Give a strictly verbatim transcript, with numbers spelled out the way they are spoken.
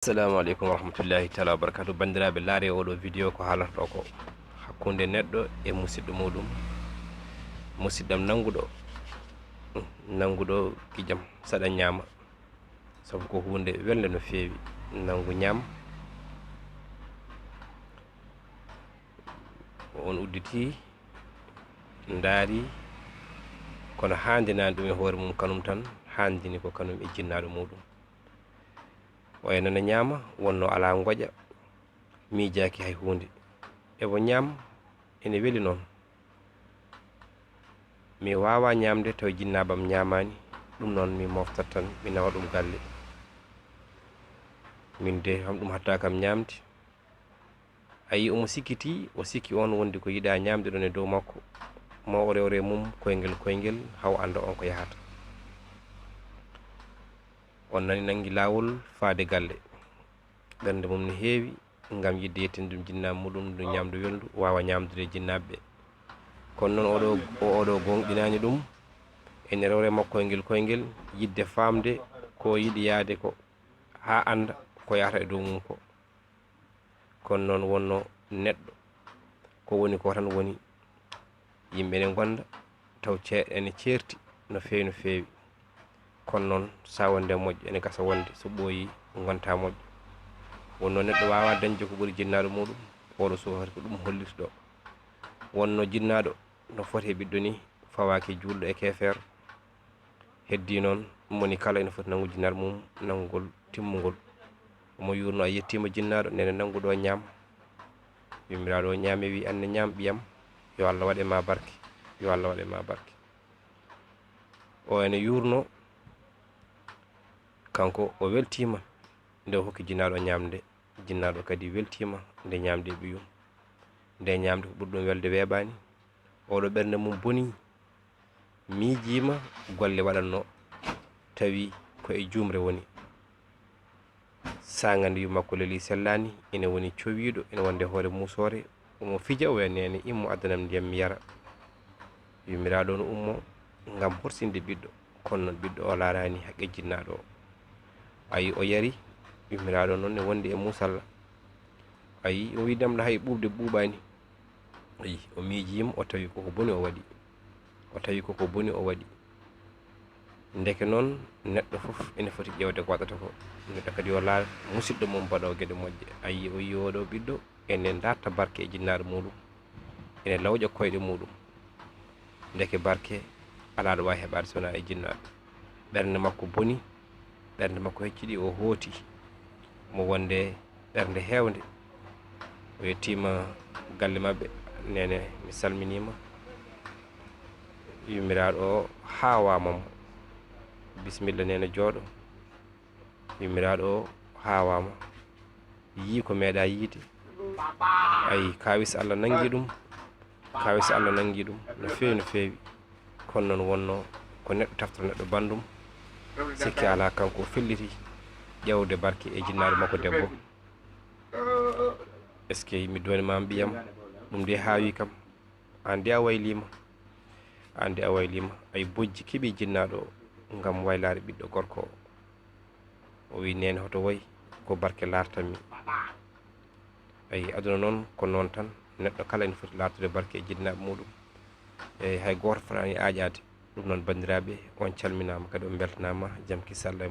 Assalamu aleykum wa rahmatullahi taala wa barakatuh. Banndiraaɓe, laare oɗo vidéo ko haalarto ko hakkunde neɗɗo e musidɗo muɗum. Musidɗam nannguɗo, nannguɗo gijam saɗa ñaama, sabu ko huunde welnde no feewi. Nanngu ñaam, on udditi, ndaari, kono haandinaani ɗum e hoore mum kanum tan, haandini ko kanum e jinnaaɗo muɗum. O e nana ñaama, wonno alaa ngoƴa, miijaaki hay huunde. Ebo ñaam ene weli noon. Mi waawaa ñaamde taw jinnaabam ñaamaani, ɗum noon mi mooftat tan, mi nawa ɗum galle. Min de, kam ɗum hatta kam ñaamde. A yii, omo sikkiti, o sikki on wondi ko yiɗaa ñaamde ɗon e dow makko, mo o rewre mum koyngel koyngel, haw annda on ko yahata. On nani nanngi laawol faade galle. Ɓernde mum ne heewi ngam yiɗde yettinde ɗum jinnaaɓe muɗum, ɗum ñaamdu welndu, waawa ñaamdude e jinnaaɓe ɓe. Kono noon oɗo, o, oɗo gooŋɗinaani ɗum, ene rewre makko koyngel koyngel, yiɗde faamde ko yiɗi yahde ko, haa annda ko yahata e dow mum ko. Kono noon wonno neɗɗo, ko woni ko tan woni. Yimɓe ne ngonda, taw ce-, ene ceerti no feewi, no feewi. Kono noon, sa wonde moƴƴo, ene gasa wonde so ɓooyi, ngonta moƴƴo. Wonno neɗɗo waawa dañde ko ɓuri jinnaaɗo muɗum, oɗo suufa ko ɗum hollirta ɗo. Wonno jinnaaɗo no foti e ɓiɗɗo ni, fawaaki juulɗo e keefeero. Heddi noon, moni kala ene foti nanngu jinnaaɗo mum, nanngugol timmungol. Omo yuurno, a yettiima jinnaaɗo, nene nanngu ɗo ñaam. Yummiraaɗo o ñaami, wi, "Anne ñaam, ɓiyam, yo Allah waɗ e ma barke, yo Allah waɗ e ma barke." O ene yuurno, kanko o weltiima nde o hokki jinnaaɗo ñaamde. Jinnaaɗo kadi weltiima nde ñaamde e ɓiyum. Nde ñaamde ko ɓuri ɗum welde weeɓaani. Oɗo ɓernde mum boni, miijiima golle waɗatno, tawi ko e juumre woni. Saanga nde yumma ko leli sellaani, ene woni cowiiɗo, ene wonde hoore muusoore, omo fija, o wiya, "Neene, immo addanam ndiyam mi yara." Yummiraaɗo no ummo ngam horsinde ɓiɗɗo, kono noon ɓiɗɗo o laaraani haqqe jinnaaɗo o. Ayi, o yari, yummiraaɗo noon ne wondi e muusalla. Ayi, o wi, "Damɗa hay ɓuuɓde ɓuuɓaani." Ayi, o miijiima, o tawi koko boni o waɗi. O tawi koko boni o waɗi. Ndeke noon, neɗɗo fof ene foti ƴeewde ko waɗata ko. Neɗɗo kadi yo laar musidɗo mum mbaɗo geɗe moƴƴe. Ayi, o yi oɗo ɓiɗɗo ene darta barke e jinnaaɗo muɗum, ene lawƴa koyɗe muɗum. Ndeke barke alaa ɗo waawi heɓaade so wonaa e jinnaaɗo. Ɓernde makko boni, ɓernde makko hecciɗi, o hooti, mo wonde ɓernde heewnde. O yettiima galle maɓɓe. Neene, mi salminiima. Yummiraaɗo o haawaama mo. Bisimilla, neene, jooɗo. Yummiraaɗo o haawaama. Yii ko meeɗa yiide. Ayi, kawis Allah nanngi ɗum. Kawis Allah nanngi ɗum no feewi, no feewi. Kono noon wonno ko neɗɗo taftora neɗɗo banndum. Sikke alaa, kanko o felliti ƴeewde barke e jinnaaɗo makko debbo. Est-ce que mi dooni ma, ɓiyam? Ɗum de haawi kam. Aan de a wayliima. Aan de a wayliima. Ay, bojji keɓi jinnaaɗo o ngam waylaare ɓiɗɗo gorko o. O wi, "Neene, hoto woy, ko barke laartanmi." Ayi, aduna noon ko noon tan, neɗɗo kala ene foti laartude barke e jinnaaɓe muɗum. Eyi, hay gooto fotaani aaƴaade. Ɗum noon, banndiraaɓe, on calminaama, kadi on mbeltanaama. Jam kisi Allah